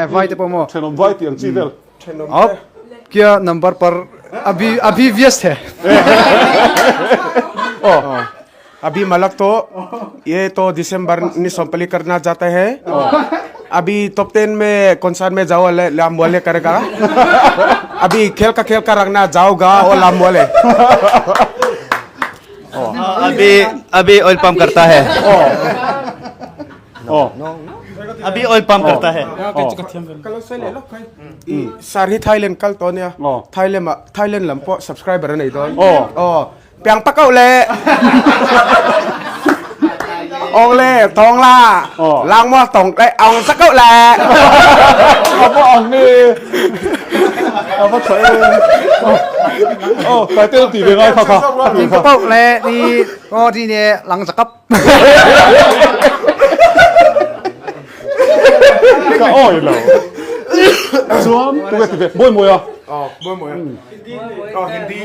Vai te pawh maw? Thenawm vai tih ang chi vel. Ab kya number par abhi abhi vyast hai. Oh. अभी मलक तो ये तो दिसंबर 19 करना चाहते हैं अभी टॉप टेन में कॉन्सर्ट में जाओ ले लाम वाले करेगा अभी खेल का खेल का रखना जाओगा और लाम वाले अभी अभी ऑयल पंप करता है अभी ऑयल पंप करता है sir hi Thailand kal to nia Thailand ah Thailand lam pawh subscriber a nei dawn aw piang pakauh le ong le tawng la lang maw tawng le ong sakauh le a va ang nge a va tha em aw title tih ve ngai kha kha piang pakauh le ni aw ti ne lang zakap Ka awi lo. Chuan tu nge ti ve? Bawi mawi a. Aw, bawi mawi a. Aw, Hindi.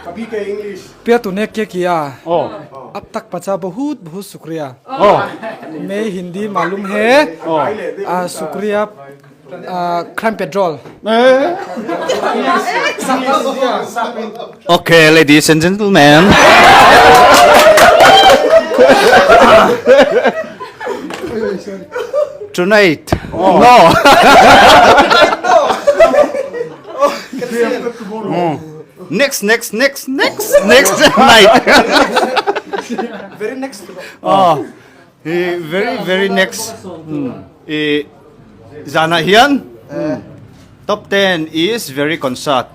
Kabhi ke English. Pia tune ke kiya ab tak pacha bahut bahut shukriya me Hindi malum he shukriya crime patrol. Okay, ladies and gentlemen. Tonight, oh. no. Next, next, next, next, next night. Very next. Oh. I very very next i zanah hian top ten is very concert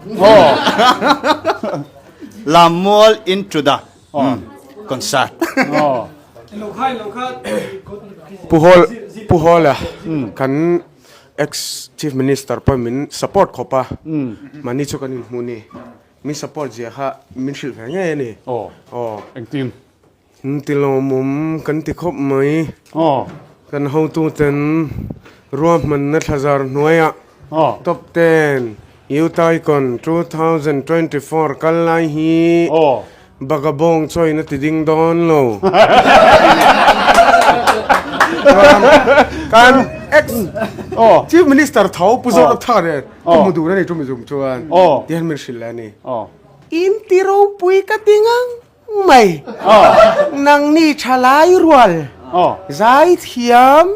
Lammual into the concert. Pu Hall Pu Hall-a kan ex Chief Minister pawh min support khawp a, mahni chu kan inhmuh ni, min support zia kha min hrilh ve ngei a ni. Aw engtin? Ti lawmawm kan ti khawp mai. Kan hotuten ruahmanna thlazar hnuaiah Top 10 Youth Icon 2024 kal lai hi Bagabawng chawiin a ti ding dawn lo. Kan ex Chief Minister tho Pu Zoramthanga nen ka hmu dun a ni chumi zum chuan tihian min hrilh leh a ni. In ti ropui ka ti ngang. Mai, nangni thalai rual zaithiam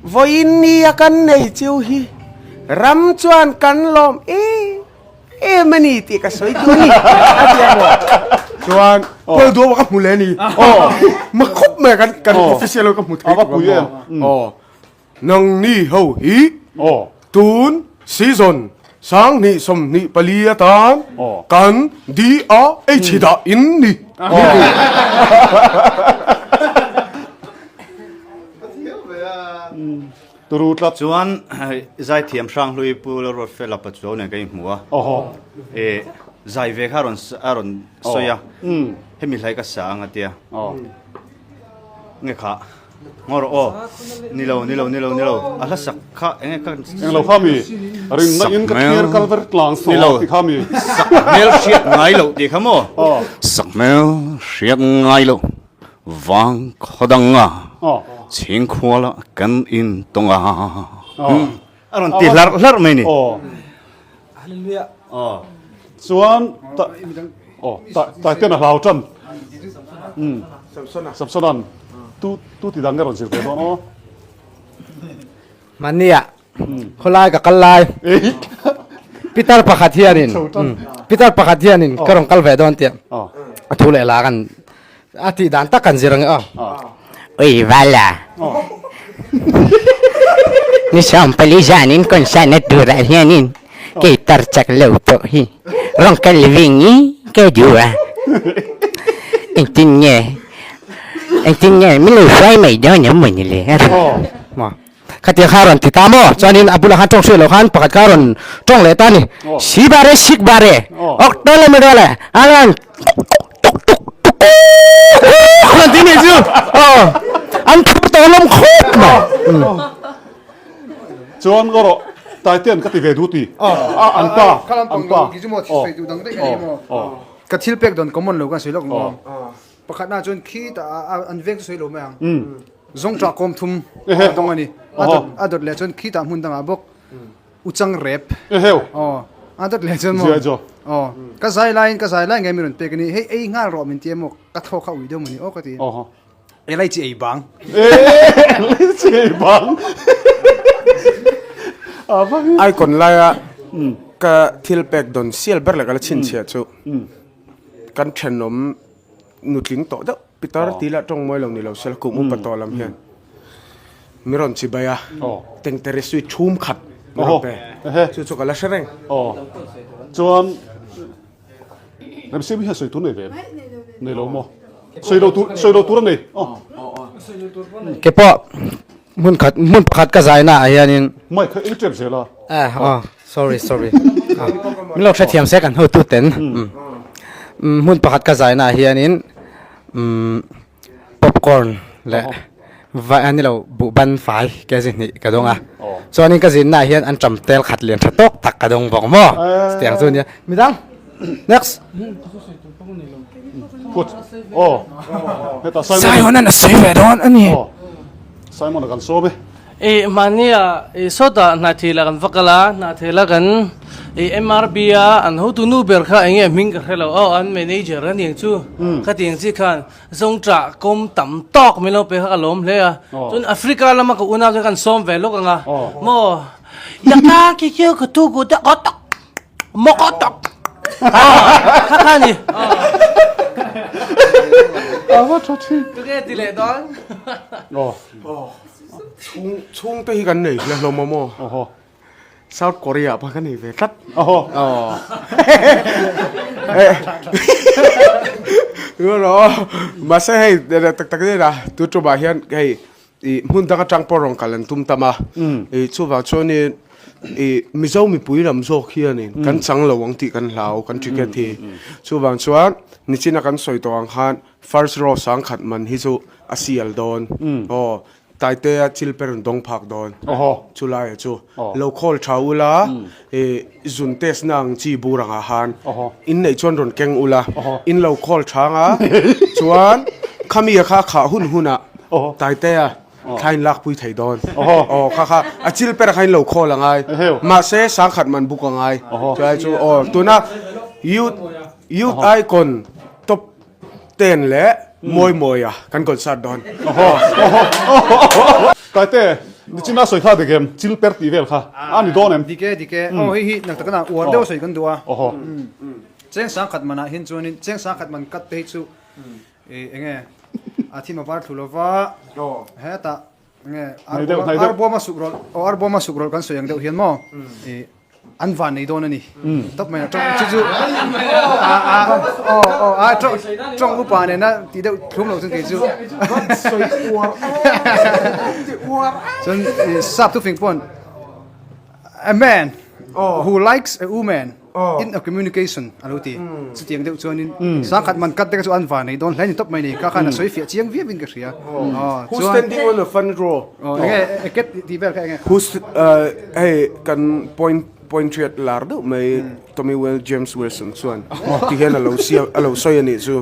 vawiin nia kan nei chiu hi ram chuan kan lawm em em a ni tih ka sawi duh a ni a ti a maw? Chuan Paul Duama ka hmu leh a ni. Ma khawp mai kan kan official ho ka hmu thei tawh a maw? Nangni ho hi tun season 2024 atan kan DRH dah in ni. Turu tlat. Chuan zaithiam Hranghlui Pu Lalruatfela Pachuau nen kan inhmu a, zai ve kha a rawn sawi a, hemi hlai ka sa ang a tia. Nge kha. Ngawr aw. Ni lo, ni lo, ni lo, ni lo. A hla sak kha enge ka Eng lo kha mi. Ring na in ka thlir kal ver tlang saw ti kha mi. Sak hmel hriat ngai loh ti kha maw? Sak hmel hriat ngai loh vang khaw dang a chhingkhual ah kan in tawng a. A rawn ti hlarh hlarh mai ni. Hallelujah. Chuan ta aw ta taiten a hlau tan. Samsonan tu tu ti dang nge rawn zir ve dawn aw. Mahnia khawlai ka kal lai Peter pakhat hianin Peter pakhat hianin ka rawn kal ve dawn tia a thu leh la kan A tih dan tak kan zir ang e aw. Ui vala. Ni 40 zanin concert na turah hianin kei tar chak lo pawh hi rawn kal ving i ka duh a. Engtin nge engtin nge min lo hruai mai dawn em mawni le a rawn. Maw. Khatiang kha a rawn ti ta maw? Chuanin a bulah khan tawng hriat loh khan pakhat kha a rawn tawng leh ta a ni. Si bare sik bare ok tole me dole a rawn tuk tuk tuk tuk an ti nih chu. Aw an thu tawh lawm khawp mai. Chuan ngaw rawh Taitean ka ti ve duh ti. A an pa an pa. Ka thil pek dawn common lo kan sawi lawk maw? Pakhatna chuan khi tah an veng chu sawi lo mai ang. Zawngṭah kawm thum a dawng a ni. A dawt a dawt leh chuan khitah hmun dangah bawk Uchang rep. Aw a dawt leh chuan maw aw ka zai laiin ka zai lai ngei min rawn pek a ni. Hei ei nghal rawh min ti a maw ka thaw kha ui deuh maw ni aw ka ti. Elai chi ei bang. Elai chi ei bang. Icon laia ka thil pek dawn sial ber leh ka la chhinchhiah chu kan thenawm nutling tawh deuh pitar tih lah tawng mawi lo ni lo sela kum upa tawh lam hian mi rawn chi bai a tengtere sweet thum khat mi rawn pe chu chu ka la hre reng. Chuan Remsiam hian sawi tur nei ve em? Nei lo maw? Sawi lo tur sawi lo tur a nei. Ke pawh hmun khat hmun pakhat ka zai naah hianin. Mic kha ei tep zel a. Eh aw sorry sorry min lo hrethiam se kan hotu ten hmun pakhat ka zai naah hianin Popcorn leh vai a nilo buh ban fai kg hnih ka dawng a chuanin ka zinna ah hian an ṭam tel khat lian ṭha tawk tak ka dawng bawk maw chutiang chu nia midang next Simon an a sawi ve dawn a ni Simon a kan sawm e. I mahnia i sawtah hnathil ah kan va kal a, hnathil a kan i MRB a an hotu nu ber kha enge hming ka hre lo aw an manager a niang chu khatiang chi khan zawngṭah kawm tam tawk min lo pe kha ka lawm hle a chuan Africa lama ka unau te kan sawm ve lawk ang a maw yaka ki kiu ka tu ku te aw tak mawk aw tak kha kha ni tunge ti leh dawn. Chhung chhung te hi kan nei hle hlawm a maw? Awhaw. South Korea pawh ka nei ve tlat. Awhaw. Aw. Rawh mahse hei tak tak nen a tu tumah hian hei ih hmun dang atang pawh rawn kal an tum tam a. Ih chuvang chuanin ih Mizo mipui lam zawk hianin kan chang lo ang tih kan hlau kan ticket hi. Chuvang chuan nichina kan sawi tawh ang khan First row sangkhat man hi chu a sial dawn aw Taitea chil per an dawng phak dawn chulai chu lo call tha ula ih zun test na ang chi bur angah khan in neih chuan rawn keng ula in lo call tha anga chuan khami a kha a khah hun hunah Taitea thla in lak pui thei dawn aw kha kha a chil per kha in lo call angai mahse sangkhat man buk angai chulai chu aw tuna youth youth icon top Ten leh mawi mawi a kan concert dawn. Taite, nichina sawi kha dik em? Chil per tih vel kha a ni dawn em? Dik e, dik e. Aw hei hi nak takana uar deuh sawi kan duh a. Cheng sangkhat manah hian chuanin cheng sangkhat man cut te hi chu eng nge a thim a var thlu lova hetah eng nge arbawm a suk rawlh aw arbawm a suk rawlh kan sawi ang deuh hian maw An van nei dawn a ni. Tawp mai a tawng chu chu aw aw a tawng tawng upa nena tih deuh thlum lo chuan kei chu chuan sap thufing pawn a man who likes a woman in a communication a lo ti chutiang deuh chuanin sangkhat man kat te kha chu an van nei dawn hle a ni tawp mai a ni kha khan a sawi fiah chiang viau in ka hria Who's standing on the front row? Enge eket tih vel kha enge? Who's hei kan point point riat lar deuh mai Tommy Will James Wilson chuan ti hian a lo siam a lo sawi a nih chu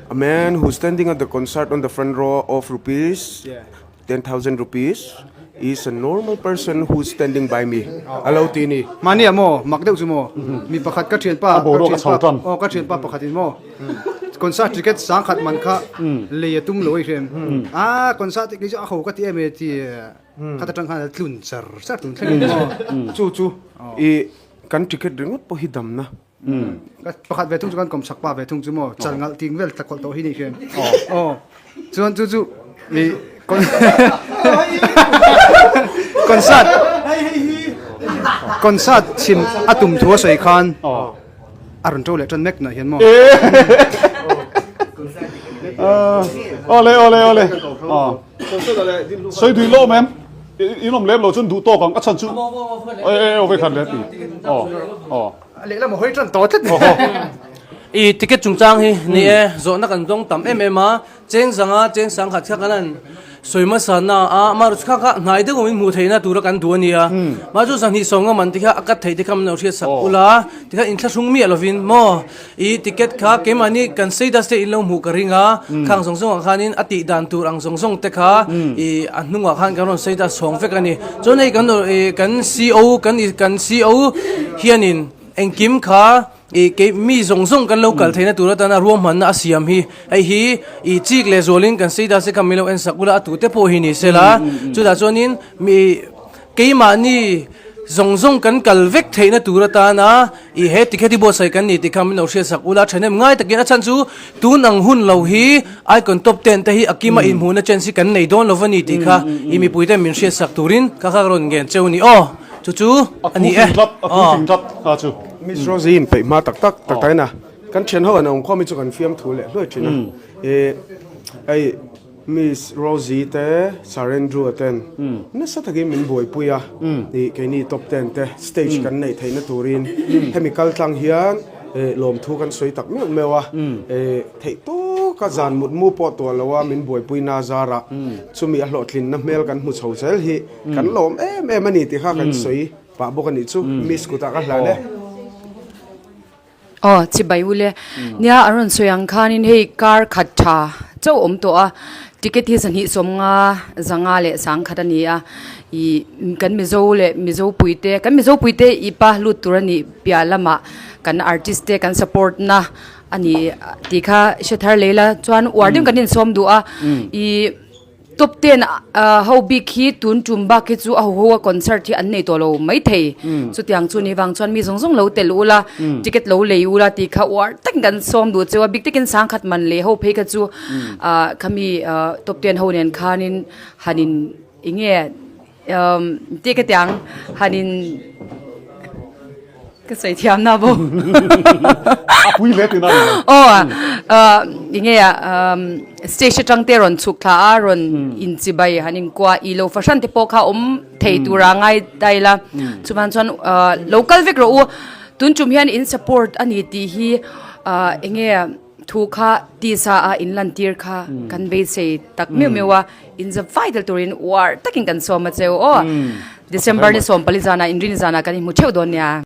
A man who standing at the concert on the front row of rupees 10,000 rupees is a normal person who standing by me a lo ti ni. Mahni ah maw mak deuh chu maw mi pakhat ka thianpa ka thianpa aw ka thianpa pakhat in maw Concert ticket sangkhat man kha lei a tum lo a i hriam. A concert ticket chu a ho ka ti em e ti khat atang khan a tlun char char tun thleng in maw. Chu chu i kan ticket ringawt pawh hi damna. Pakhat ve thung chu kan kawmchhak pa ve thung chu maw chal ngalh ting vel tlakhawlh tawh hi ni hriam. Aw chuan chu chu i concert concert chhim a tum thu a sawi khan A rawn to leh tan mek tunah hian maw? Awle awle awle. Sawi dui lo mem. In awm lem lo chuan duh tawk ang a chhan chu. E e ve khan le ti. Aw aw. Lehlam a hawi tan tawh tlat. I ticket chungchang hi ni e, zawhna kan dawng tam em em a, cheng zanga cheng sangkhat kha kan han sawi hmasa na a, amaherawhchu kha kha hnai deuh awmin hmuh theihna tura kan duh a nia. Mahse chu zahnih sawm nga man te kha a cut theih te kha min lo hriat sak ula, tikhan inthlahrung miah lovin maw i ticket kha keimahni kan status te in lo hmuh ka ring a, khang zawng zawngah khanin a tih dan tur ang zawng zawng te kha i a hnungah khan kan rawn status chhawng vek a ni. Chuan hei kan kan CO kan kan CO hianin engkim kha I kei mi zawng zawng kan lo kal theihna tur atana ruahmanna a siam hi hei hi i chik leh zualin kan sei ta se kha min lo en sak ula a tute pawh hi ni sela chutah chuanin mi keimahni zawng zawng kan kal vek theihna tur atana i he tikhet hi buatsaih kan ni tih kha min lo hriat sak ula thahnem ngai takin a chhan chu tun ang hun lo hi icon top ten te hi a kima inhmuhna chance hi kan nei dawn lova ni tih kha i mipuite min hriat sak turin kha kha ka rawn ngen cheu ni aw chu chu a a ni e thu fing tlat a thu fing tlat kha chu. Miss Rosie in peih hma tak tak tak tak in a, kan thian ho an awm khawm hi chu kan fiam thu leh hluai thin a, e hei Miss Rosie te Sir Andrew a ten nasa takin min buaipui a, ih keini top ten te stage kan neih theihna turin hemi kal tlang hian e lawmthu kan sawi tak meuh meuh a, e theih tawka zan mut mu pawh tuah lo a min buaipui na zarah chumi a hlawhtlinna hmel kan hmu chho zel hi kan lawm em em a ni tih kha kan sawi. Pah bawk a nih chu miss kutah ka hlan e. Aw chibai u le. Nia an rawn sawi ang khanin hei kar khat tha chauh awm tawh a, ticket hi zahnih sawmnga zanga leh sangkhat a ni a, ih kan Mizo leh Mizo puite kan Mizo puite i pa lut tur a nih piah lamah kan artist te kan support na a ni tih kha hre thar leh ila chuan uar deuhin kan insawm duh a, ih. Top ten ho bik hi tun tum bak hi chu a ho ho a concert hi an nei tawh lo maithei. Chutiang chu ni vang chuan mi zawng zawng lo tel ula, ticket lo lei ula tih kha uar takin kan sawm duh cheu a, bik takin sangkhat man lei ho phei kha chu khami top ten ho nen khanin hanin enge Tih ka tiang han in ka sawi thiam na bo. A pui hle tihna ni lo. Aw enge stage atang te rawn chhuk thla a rawn in chibai han in kua i lo fahran te pawh kha awm thei tura ngai ta ila chuvan chuan lo kal vek rawh u tun tum hian in support a ni tih hi enge Thu kha tisa a in lantir kha kan beisei tak meuh meuh a, in za vai tel turin uar takin kan sawm a cheu aw. December ni 14 zanah inrin zanah kan inhmu theuh dawn nia.